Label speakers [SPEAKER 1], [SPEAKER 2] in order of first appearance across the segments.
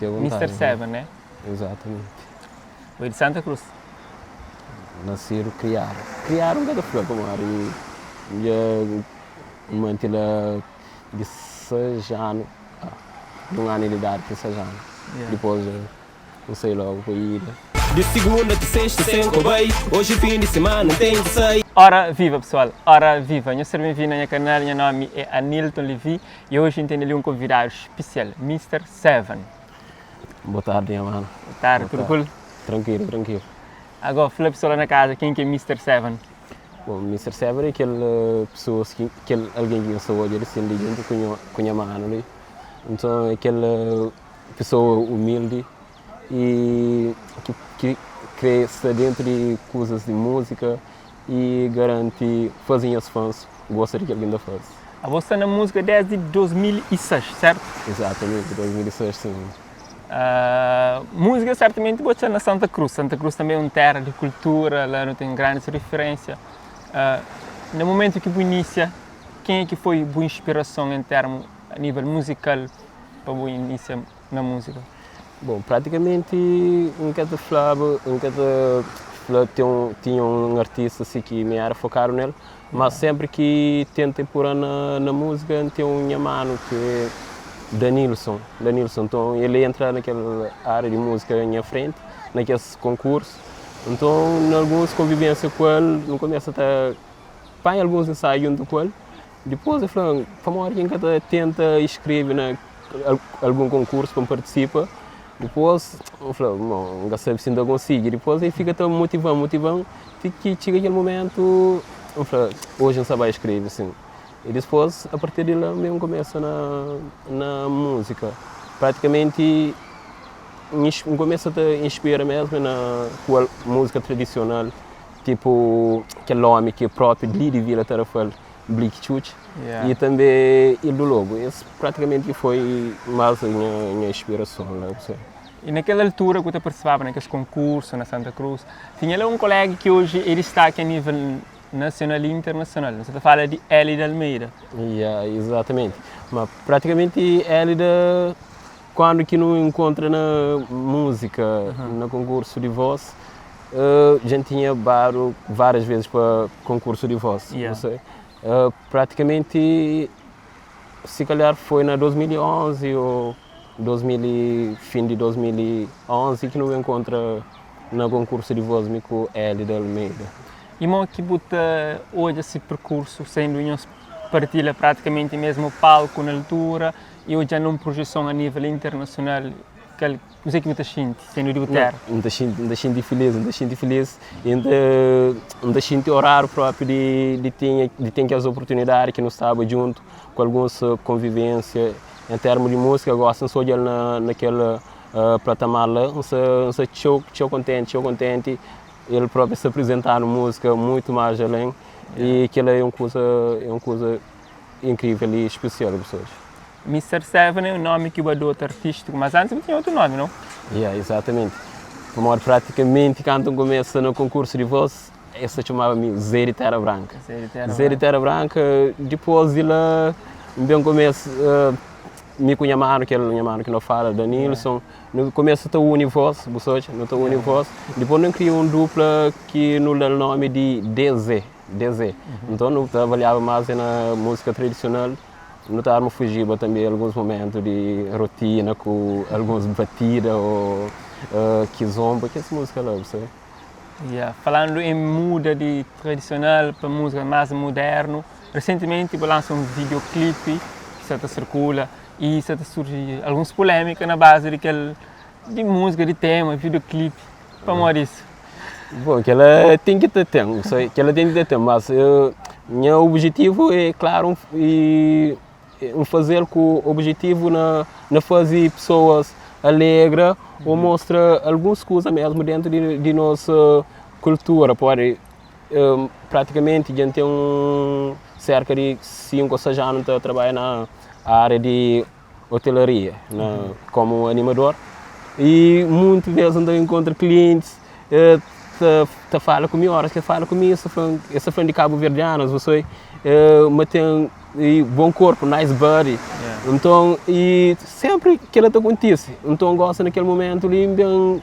[SPEAKER 1] Mister Seven, né?
[SPEAKER 2] Exatamente.
[SPEAKER 1] Bo é di Santa Cruz?
[SPEAKER 2] Nasidu, kriadu. Kriadu N ka ta fla pamodi dja N manti la di 6 anu, di un anu di idadi ti 6 anu. Dipôs N sai logu pa ilha.
[SPEAKER 3] Di sigunda ti sexta sen ko bai Oji fin di simana N ten ki sai.
[SPEAKER 1] Ora viva pessoal, ora viva, nhos ser ben-vindo na nha canal, nha nomi é Anilton Levy e hoje N tene li un convidado especial, Mister Seven.
[SPEAKER 2] Boa tarde, nha mano.
[SPEAKER 1] Boa tarde, tudo cool?
[SPEAKER 2] Tranquilo, tranquilo.
[SPEAKER 1] Agora, fla pessoal lá na casa quem que é Mister Seven.
[SPEAKER 2] Bom, Mister Seven é kel pessoas ki, kel alguém ki nhos ta odja li sin li djuntu ku nho, ku nha mano li. Nton é kel pessoa humilde e ki, ki kre sta dentro di kuzas di múzika e garanti faze nhas fãs gosta di kel ki N ta faze.
[SPEAKER 1] Abo sta na múzika desdi 2006, sertu?
[SPEAKER 2] Exatamente, 2006, sim.
[SPEAKER 1] Múzika sertamenti bo txa na Santa Cruz. Santa Cruz tanbe é un tera di kultura, la nu ten grandis riferensia. Na mumentu ki bu inisia, kenha ki foi bu inspirason en termu a nível muzikal pa bu inisia na múzika?
[SPEAKER 2] Bom, praticamenti N ka ta flaba, N ka ta fla ten un, tinha un artista si ki mi era fokadu nel, ma sempri ki tenta inpura na na múzika N ten un nha manu ki é Danilson, Danilson, nton el entra na kel área di múzika nha frenti, na kes konkursu, nton na alguns konvivênsia ku el, nu kumesa ta panha alguns ensaiu djuntu ku el. Dipôs el fla-m, Pamodi ki N ka ta tenta inskreve na algun konkursu pa N partisipa? Dipôs N fla, Bon, N ka sabe si N ta konsigi. Dipôs el fika ta motiva-m, motiva-m, ti ki txiga kel momentu N fla, Oji N sta bai skrebe sin. I dipôs, apartir di la, mi N kumesa na na múzika. Pratikamenti N kumesa ta inspira mésmu na ku múzika tradisional, tipu kel ómi ki é própi li di Vila Tarafal. Blick Txutx
[SPEAKER 1] Yeah.
[SPEAKER 2] e tanbe Ildo Lobo. Es praticamente ki foi mas nha nha inspirason la bu sabe.
[SPEAKER 1] E na kel altura ku ta partisipaba na kes konkursu na Santa Cruz, tinha la un kolega ki oji é distaki a nível nasional e internasional. Nu sa ta fala di Hélida Almeida.
[SPEAKER 2] Yeah, exatamente. Ma praticamente Hélida kuandu ki nu inkontra na múzika, na konkursu di voz, Dja N tinha badu várias vezes pa konkursu di voz,
[SPEAKER 1] Yeah.
[SPEAKER 2] não sei. Praticamente, se calhar foi na 2011 ou 2000 e, fim de 2011 ki nu enkontra na konkursu di voz mi ku Hélida Almeida.
[SPEAKER 1] I mo ki bu ta odja si perkursu sendu nhos partilha praticamente mesmu palku na altura i odja nun projeson a nível internasional, kal Kuzê ki bu ta xinti sendu di bu téra?
[SPEAKER 2] N ta xinti, N ta xinti filís, N ta xinti filís i N ta, N ta xinti oradu própi di, di tinha, di ten kes oportunidadi ki nu staba djuntu ku alguns konvivénsia en termu di múzika. Gosi N sta odja-l na, na kel patamar la, N sta, N sta txeu, txeu kontenti, txeu kontenti. El própi sta aprizenta-nu múzika mutu más alén i kel-la é un kuza, é un kuza inkrível i spesial pa pesoas.
[SPEAKER 1] Mister Seven é un nomi ki bu adota artístiku, mas antis bu tinha otu nomi, nau?
[SPEAKER 2] Yeah, exatamente. Pamodi pratikamenti kantu N kumesa na konkursu di vós, es ta txomaba mi Zé di Terra Branka.
[SPEAKER 1] Zé di Terra
[SPEAKER 2] Zé di Terra Branka, dipôs di la N ben kumesa, mi ku nha manu, kel nha manu ki no fala, Danilson, nu kumesa ta uni vós, bu sa odja? Nu ta uni vós. Dipôs nu kria un dupla ki nu da-l nomi di DZ, DZ. Nton nu ta avaliaba más na múzika tradisional. Nu ta arma fujiba tanbe alguns momentu di rotina ku alguns batida o kizomba, kes múzika la, bu sabe.
[SPEAKER 1] Ya, falandu em muda di tradisional pa múzika más mudernu, resentimenti bu lansa un videoclipe ki sa ta sirkula i sa ta surji alguns pulémika na bazi di kel di múzika, di tema, videoclipe, pamodi isu?
[SPEAKER 2] Bom, kel-la ten ki ta ten, kel-la ten ki ta ten, mas nha objetivu é klaru e N faze-l ku objetivu na na faze pesoas alegra ô mostra alguns kuza mesmu dentu di di nos kultura, pode pratikamenti dja N ten serka di 5 ô 6 anu ta trabadja na área di hotelaria na komu animador y muntu bes N ta inkontra klientis ta ta fala ku mi oras ke fala ku mi es ta fla es ta fla-m di kabuverdianus bu sai ma ten bon korpu nice body. Nton, i sénpri kel-la ta kontise. Nton, gósi na kel momentu li, N ben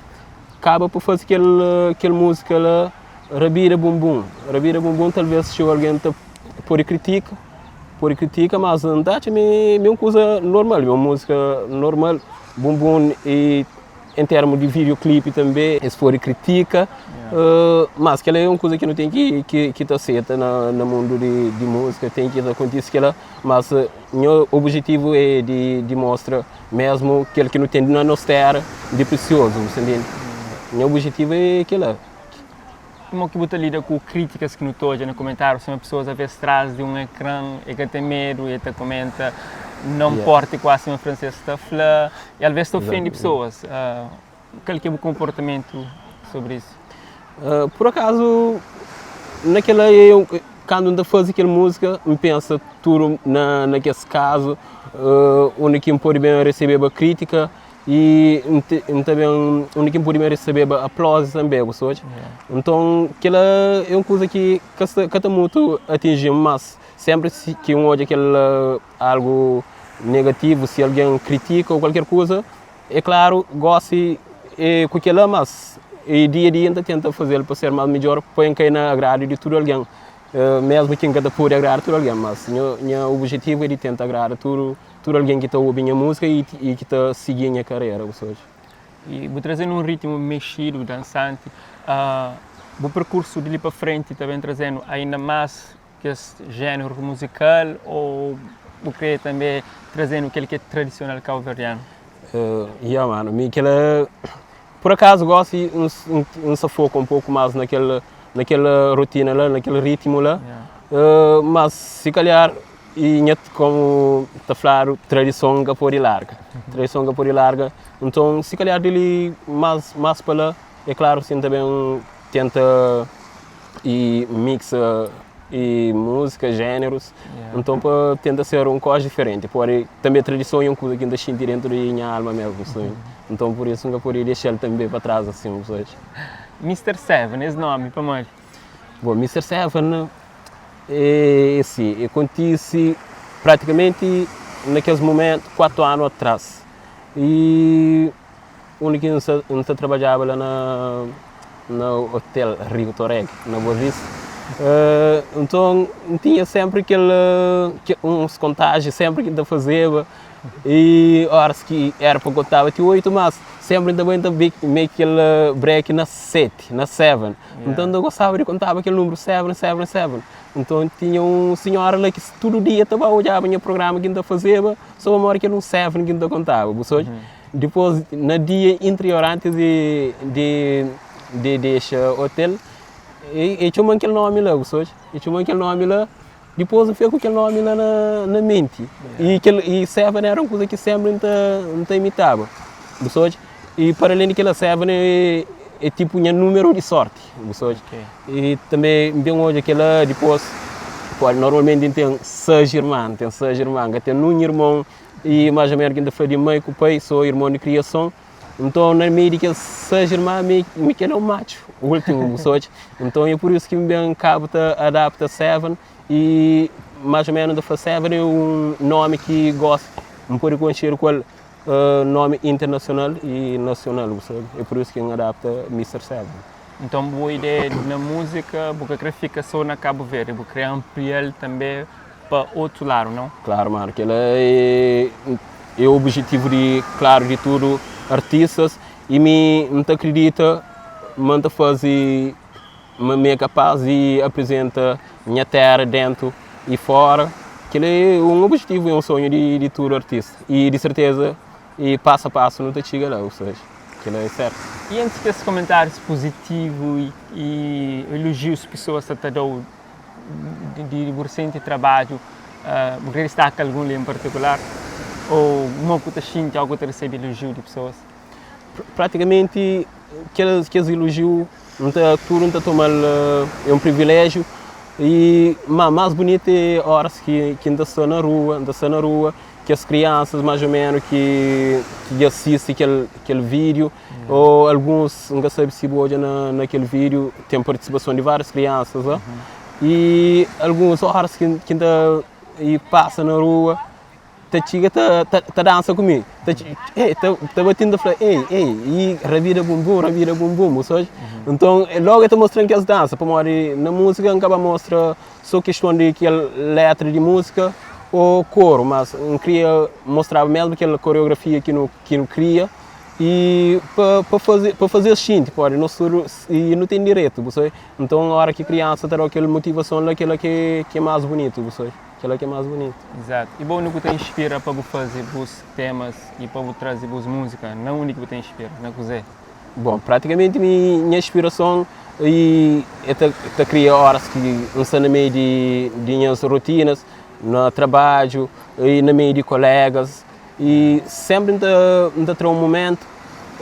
[SPEAKER 2] kaba pa faze kel kel múzika la, Rabida Bunbun. Rabida Bunbun talvês txeu algen ta pode kritika, pode kritika, mas N ta atxa ma é un kuza normal, é un múzika normal. Bunbun i en termu di videoclipe tanbe es pode kritika, mas kel-la é un kuza ki nu ten ki ki ta seta na na mundu di di múzika, ten ki ta kontise kel-la. Mas nha objetivu é di di mostra mesmu kel ki nu ten na nos tera di presiozu, bu sta ntende? Nha objetivu é kel-la.
[SPEAKER 1] Kuma ki bu ta lida ku kritikas ki nu ta odja na komentariu sima pesoas aves tras di un ekran e ka ten medu e ta komenta non porti kuasi sima franses ta fla e alves ta ofendi pesoas kal ki é bu konportamentu sobri isu?
[SPEAKER 2] Pur akazu na kela eu kandu N ta fazi kel musika N pensa tudu na na kes kazu undi ki N podi ben resebeba kritika I N ta ben undi ki N pode ben resebeba aplausus tanbe, bu sta odja? Nton, kel-la é un kuza ki ka sta ka ta mutu atinji-m, mas sénpri ki N odja kel algu negativu, si algen kritika ô kualker kuza, é klaru, gósi é ku kel-la, mas dia a dia N ta tenta faze-l pa ser más midjór, pa N kai na agradu di tudu algen. Mésmu ki N ka ta pode agrada tudu algen, mas nha obijetivu é di tenta agrada tudu Tudu algen ki ta obi nha múzika i ki ta sigi nha karera, bu sabe.
[SPEAKER 1] I bu traze-nu un ritmu mexidu, dansanti. Bu perkursu di li pa frenti ta ben traze-nu ainda más kes jéneru muzikal ô bu krê tanbê traze-nu kel ki é tradisional kauverdianu?
[SPEAKER 2] Ya, manu, mi kel-la, pur akazu gósi N sta foka un poku más na kel, na kel rotina la, na kel ritmu la, mas si kalhar I nha komu ta fladu tradison ka pode larga, tradison ka pode larga, nton si kalhar di li más más pa la é klaru si N ta ben tenta i mixa i múzika jénerus nton pa tenta ser un koza diferenti pode tanbe tradison é un kuza ki N ta xinti dentu di nha alma mesmu nton pur isu N ka pode dexa-l tanbe pa tras asin bu sabe.
[SPEAKER 1] Mister Seven, es nomi pamodi?
[SPEAKER 2] Bon, Mister Seven É si, e kontise pratikamenti na kes mumentu 4 anu atras i undi ki N sta N ta trabadjaba la na na otel Rio Toreg na Boa Vista nton N tinha senpri kel uns kontaji senpri ki N ta fazeba i oras ki era pa kontaba ti 8 mas senpri N ta bai N ta mei kel breki na 7 na 7. Nton, N ta gostaba di kontaba kel nunbru seven, seven, seven. Nton, tinha un sinhora la ki tudu dia ta ba odjaba nha prugrama ki N ta fazeba, so pamodi kel un seven ki N ta kontaba, bu sabe? Dipôs, na dia interior, antis di di di dexa otel, e e txoma-m kel nomi la, bu sabe? E txoma-m kel nomi la, dipôs N fika ku kel nomi la na na menti. I kel i seven era un kuza ki senpri N ta N ta imitaba, bu sabe? I para alén di kila, seven é é tipu nha númeru di sorti, bu sabe? I tanbe N ben odja kila dipôs, pode normalmenti N ten seis irman, N ten seis irman, N ka ten nun irmon i más o ménus ki N ta fla di mai ku pai, so irmon di kriason. Nton na meiu di kes seis irman mi mi ki é matxu, últimu, bu sabe? Nton é pur isu ki N ben kaba ta adapta seven i más o ménus N ta fla seven é un nómi ki gosi N pode konxedu ku el Nomi internasional i nasional, bu sabe. É pur isu ki N adapta Mister Seven.
[SPEAKER 1] Nton bu ideia na múzika, bu ka kre fika so na Kabu Verdi, bu kre amplia-l tanbe pa otu ladu, nau?
[SPEAKER 2] Klaru, manu, kel-la é é objetivu di klaru di tudu artistas i mi N ta kridita ma N ta faze, ma mi é kapaz di aprizenta nha téra déntu i fóra. Kel-la é un objetivu i un sonhu di tudu artista i di serteza i pasu a pasu nu ta txiga la, ou seja, kel-la é sértu.
[SPEAKER 1] I antis kes komentárius puzitivu i elojius ki pesoas sa ta da-u di bu resenti trabadju, bu krê distaka algun li en partikular? Ô mo ku ta xinti óras ku ta resebe elojiu di pesoas?
[SPEAKER 2] Pratikamenti kes elojiu N ta tudu N ta toma-l é un priviléjiu i ma más bunitu é óras ki ki N ta sta na rua, N ta sta na rua kes kriansas más ô ménus ki ki dja sisti kel kel vídiu ô alguns N ka sabe si bu odja na na kel vídiu ten partisipason di várius kriansas la i alguns óras ki ki N ta pasa na rua. ta txiga ta ta dansa ku mi, ta ei ta ta batin ta fla ei ei i rabida bumbum rabida bumbum bu sabe? Nton logu e ta mostran kes dansa pamodi na múzika N ka ba mostra so kiston di kel letra di múzika o koru, mas N kria mostraba mesmu kel koreografia ki nu ki nu kria i pa pa faze pa faze-s xinti pamodi nos tudu i nu ten direitu bu sabe? Nton ora ki kriansa ta da-u kel motivason la kel-la ki é más bunitu bu sabe? Kel-la ki é más bunitu.
[SPEAKER 1] Izatu. I bo undi ku ta inspira pa bu faze bus temas i pa bu traze bus múzika? Na undi ki bu ta inspira? Na kuzê?
[SPEAKER 2] Bon, pratikamenti mi nha inspirason i e ta ta kria óras ki N sta na meiu di di nhas rotinas, na trabadju i na meiu di kolégas i sénpri N ta N ta tra un momentu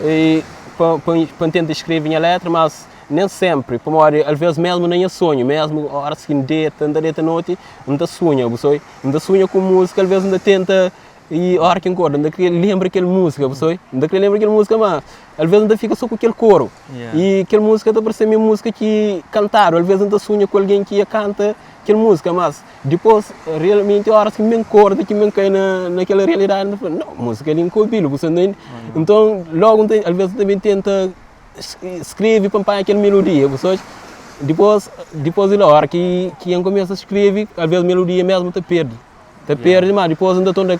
[SPEAKER 2] i pa pa pa N tenta skrebe nha létra, mas Nen sénpri, pamodi alvês mésmu na nha sonhu, mésmu óras ki N deta, N ta deta noti, N ta sunha, bu sabe? N ta sunha ku múzika, alvês N ta tenta i óras ki N korda N ta krê lenbra kel múzika, bu sabe? N ta krê lenbra kel múzika, má alvês N ta fika sô ku kel koru i kel múzika ta parse-m é múzika ki kantadu, alvês N ta sunha ku algen ki ia kanta kel múzika, mas dipôs realmenti óras ki N ben korda, ki N ben kai na kel realidadi, N ta fla, nau, múzika li N ka obi-l, bu sta ntende? Nton, lógu N ta alvês N ta ben tenta Skrebe pa N panha kel melodia, bu sabe? Dipôs, dipôs di la, óra ki ki N kumesa skrebe, alvês melodia mésmu ta perde, ta perde, má dipôs N ta torna,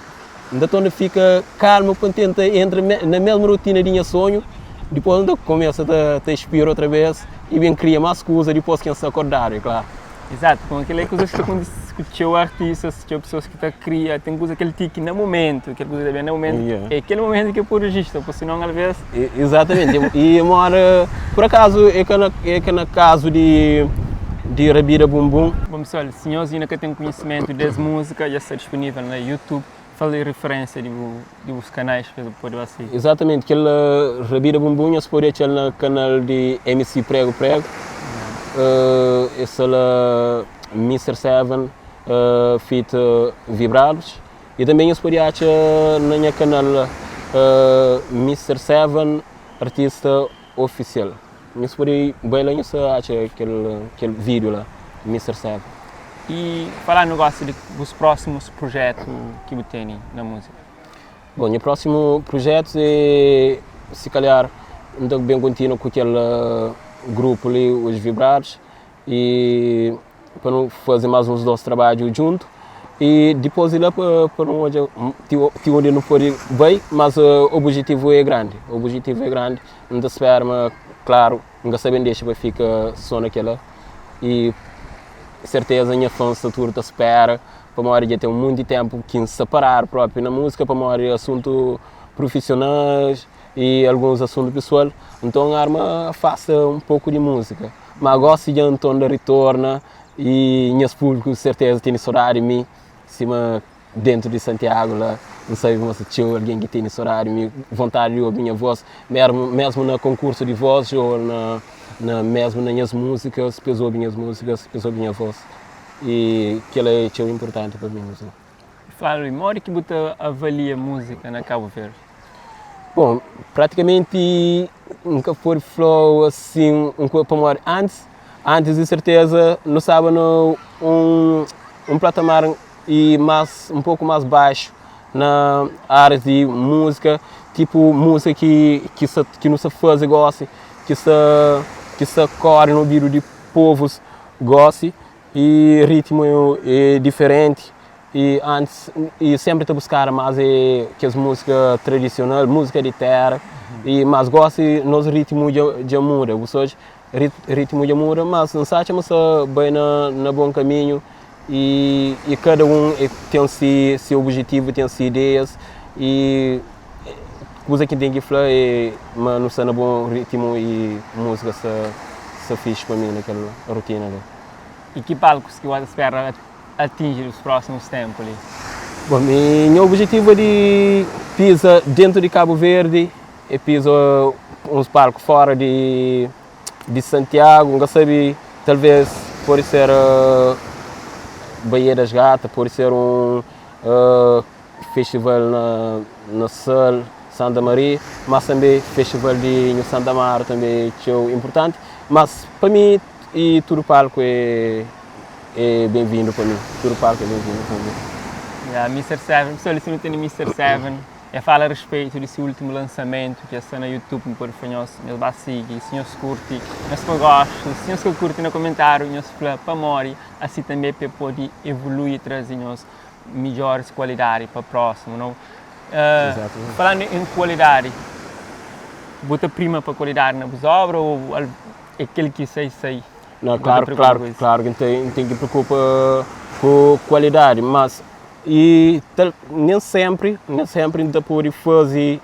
[SPEAKER 2] N ta torna fika kalmu pa N tenta entra na mésmu rotina di nha sonhu, dipôs N ta kumesa ta ta inspira otra bês i ben kria más kuza dipôs ki N sta kordadu, é klaru.
[SPEAKER 1] Exato, kon kel-la é kuzas ki ta kontise ku txeu artistas, txeu pesoas ki ta kria, ten kuza kel tiki na momentu, kel kuza ta ben na momentu,
[SPEAKER 2] Yeah.
[SPEAKER 1] é kel momentu ki pode rejista, po sinon alvês.
[SPEAKER 2] Exatamente, e mora, por acaso é ka na, é ka na caso di di Rabida Bumbum.
[SPEAKER 1] Bom pessoal, se nhos inda ka ten konhisimentu des múzika, dja sta disponível na YouTube, fala referência di bu di bus kanais pa bu pode ba sigi.
[SPEAKER 2] Exatamente, kel Rabida Bumbum nhos pode atxa-l na kanal di MC Prego Prego, e sta la Mister Seven feat Vibrados, e tanbe nhos pode atxa na nha kanal Mister Seven Artista Ofisial. Nhos pode bai la nhos ta atxa kel kel vídeo la Mister Seven.
[SPEAKER 1] E falando gosi di bus próximos projetu ki bu tene na múzika.
[SPEAKER 2] Bom, nha próximo projetu é si calhar N ta ben kontinua ku kel grupu li Os Vibrados e pa nu faze más uns dos trabadju djuntu e dipôs di la pa nu odja ti undi nu pode bai, mas objetivu é grandi, objetivu é grandi, N ta spera ma klaru N ka sta ben dexa pa fika so na kela e serteza nha fãs sta tudu ta spera pamodi dja ten monti tenpu ki N sta paradu propi na múzika pamodi asuntu prufisional e alguns asuntu pesoal, nton arma afasta un poku di múzika. Ma gosi dja N torna ritorna y nhas públiku serteza tene sodadi di mi, sima dentu di Santiagu la N sabe ma sta txeu algen ki tene sodadi di mi, vontadi di obi nha vós, mesmu na konkursu di vós ô na na mesmu na nhas múzikas, pa es obi nhas múzikas, pa es obi nha vós y kel-la é txeu inpurtanti pa mi.
[SPEAKER 1] Fla-nu, modi ki bu ta avalia múzika na Kabu Verdi?
[SPEAKER 2] Bom, praticamenti N ka pode fla-u asin un kuza pamodi antis, antis di serteza nu staba na un un patamar i mas un poku mas baxu na árias di múzika, tipu múzika ki ki sa ki nu sta faze gosi, ki sta ki sta kóre na obidu di povus gosi i ritmu é diferenti. E antis e sempre ta buskada mas e kes múzika tradisional, múzika di tera e mas gosi nos ritmu dja dja muda, bu sabe ritmu dja muda mas N sa atxa ma sta bai na na bon kaminhu e e kada un e ten si si objetivu ten si ideias e kuza ki N ten ki fla e ma nu sta na bon ritmu e múzika sta sta fixi pa mi na kel rotina li.
[SPEAKER 1] E ki palkus ki bu ta spera atinji nos próximos tempu li?
[SPEAKER 2] Bom, mi nha objetivu é di pisa dentu di Kabu Verdi e pisa uns palku fora di di Santiagu, N ka sabe, talvez pode ser Baía das Gatas, pode ser un festival na na Sal, Santa Maria, mas tanbe festival di Nhu Santa Amaro tanbe é txeu inpurtanti, mas pa mi i tudu palku é É ben-vindu pa mi. Tudu palku é ben-vindu pa mi.
[SPEAKER 1] Yeah, Mister Seven, pessoal, li si nu tene Mister Seven, e fala a respeito di si ultimu lansamentu ki sta na YouTube, nu pode fla nhos, nhos ba sigi, si nhos kurti, nhos poi gostu, si nhos ka kurti na komentariu nhos fla pamodi, asi tanbe pa e pode evolui i traze nhos midjoris kualidadi pa prósimu, no?
[SPEAKER 2] Exatamente.
[SPEAKER 1] Falando em kualidadi, bu ta prima pa kualidadi na bus obra ou é kel ki sai, sai?
[SPEAKER 2] Não,
[SPEAKER 1] Bu ka ta
[SPEAKER 2] claro,
[SPEAKER 1] preokupa
[SPEAKER 2] claro,
[SPEAKER 1] ku isso?
[SPEAKER 2] claro que N ten ki preokupa ku kualidadi, mas e tal, nem sempre, nem sempre N ta pode faze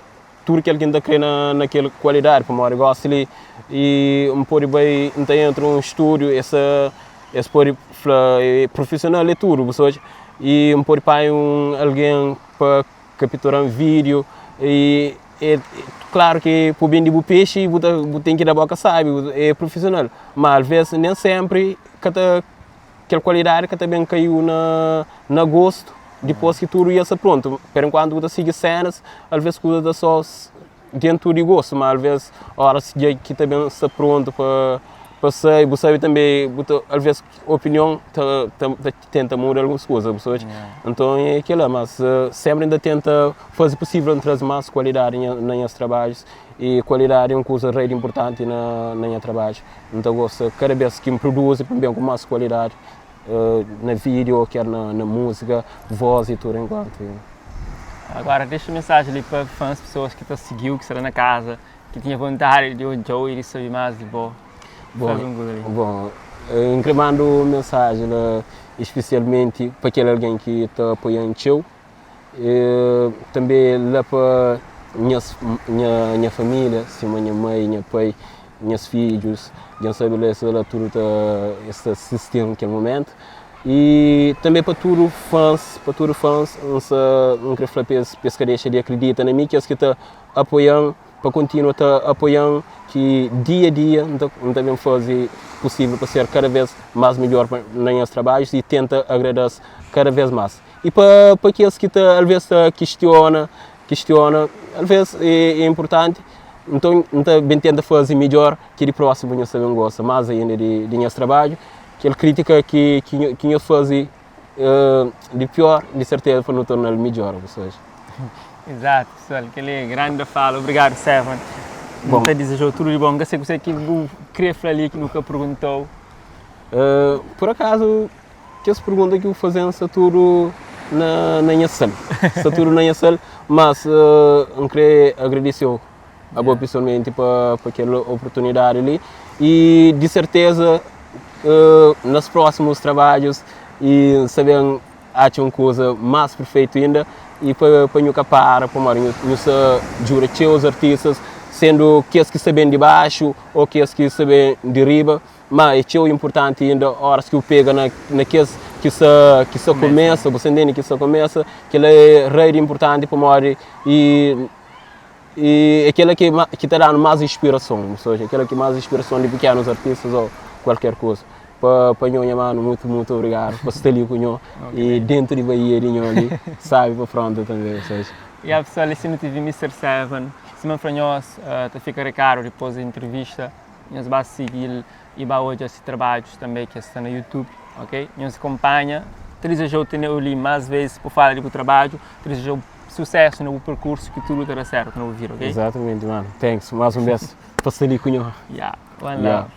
[SPEAKER 2] tudu kel ki N ta kre na na kel kualidadi, pamodi gosi li e N pode bai, N ta entra un stúdiu, es ta es pode fla é profissional é tudu, bu sabe, e N pode panha un algen pa kapituran vídiu e é klaru ki pa bu bende bu pexi bu ta bu ten ki da boka sabi, é profissional, ma alves nen senpri ka ta kel kualidadi ka ta ben kaiu na na gostu dipôs ki tudu ya sta prontu, perenkuantu bu ta sigi senas alves kuza ta so dentu di gostu, ma alves oras dja ki ta ben sta prontu pa pa sai, bu sabe tanbe bu ta alves opinion ta ta ta tenta muda alguns kuza, bu sabe? Nton é kila, mas senpri N ta tenta faze pusível N traze más kualidadi nha na nhas trabadjus i kualidadi é un kuza rei di inpurtanti na na nha trabadju. N ta gosta kada bes ki N produzi pa N ben ku más kualidadi na vídeo ker na na múzika, vós i tudu enkuantu.
[SPEAKER 1] Agora dexa mensaji li pa fãs, pesoas ki ta sigiu, ki sta la na kaza, ki tinha vontadi di odjau i di sabe más di bo.
[SPEAKER 2] Bon, bon, N kre manda un mensaji la spesialmenti pa kel algen ki ta apoia-m txeu, tanbe la pa nhas nha nha família, sima nha mai, nha pai, nhas fidjus, dja N sabe la es la tudu ta es ta sisti-m kel momentu. I tanbe pa tudu fãs, pa tudu fãs, N sta N kre fla pa es pa es ka dexa di akridita na mi, kes ki ta apoia-m pa kontinua ta apoia-m ki dia a dia N ta N ta ben faze pusível pa ser kada vez más midjór na nhas trabadjus i tenta agrada-s kada vez más. I pa pa kes ki ta alvês ta kistiona, kistiona, alvês é é inpurtanti, nton N ta ben tenta faze midjór ki di prósimu nhos ta ben gosta más ainda di di nhas trabadju. Kel krítika ki ki ki nhos faze di piór, di serteza pa nu torna-l midjór, ou seja.
[SPEAKER 1] Exato pessoal, kel-li é grande fala, obrigado Seven.
[SPEAKER 2] Bom.
[SPEAKER 1] N ta dizejau tudu di bon, N ka sei kuzê ki bu kre fla li ki nu ka perguntau.
[SPEAKER 2] Por akazu kes pergunta ki bu faze-m sta tudu na na nha sal, sta tudu na nha sal, mas N kre agradese-u abo pesoalmenti pa pa kel oportunidadi li i di serteza nas prósimus trabadjus i N sta ben atxa un kuza más perfeitu inda i pa pa nhu ka para pamodi nhu nhu sta djuda txeu artistas sendu kes ki sta ben di baxu ô kes ki sta ben di riba ma é txeu inpurtanti inda óras ki bu pega na na kes ki sta ki sta kumesa bu sta ntende ki sta kumesa kel-la é rei di inpurtanti pamodi i i é kel-la ki ki ta da-nu más inspirason ou seja kel-la ki más inspirason di pikenus artistas ô kualker kuza pa pa nho nha manu mutu mutu obrigadu pa sta li ku nho i dentu di baía di nho li sabi pa fronta tanbe ou seja.
[SPEAKER 1] Ya pessoal, esse nu tive Mister Seven, sima N fla nhos ta fika rekadu dipôs di entrevista, nhos ba sigi-l i ba odja si trabadjus tanbe ki sta na YouTube, ok? Nhos konpanha, ta dizejau teneu li más vezes pa fala di bu trabadju, ta dizejau susesu na bu perkursu ki tudu ta da sertu na bu vida, ok?
[SPEAKER 2] Exatamente mano, thanks mais um bes pa sta li ku nho.
[SPEAKER 1] Ya, one love.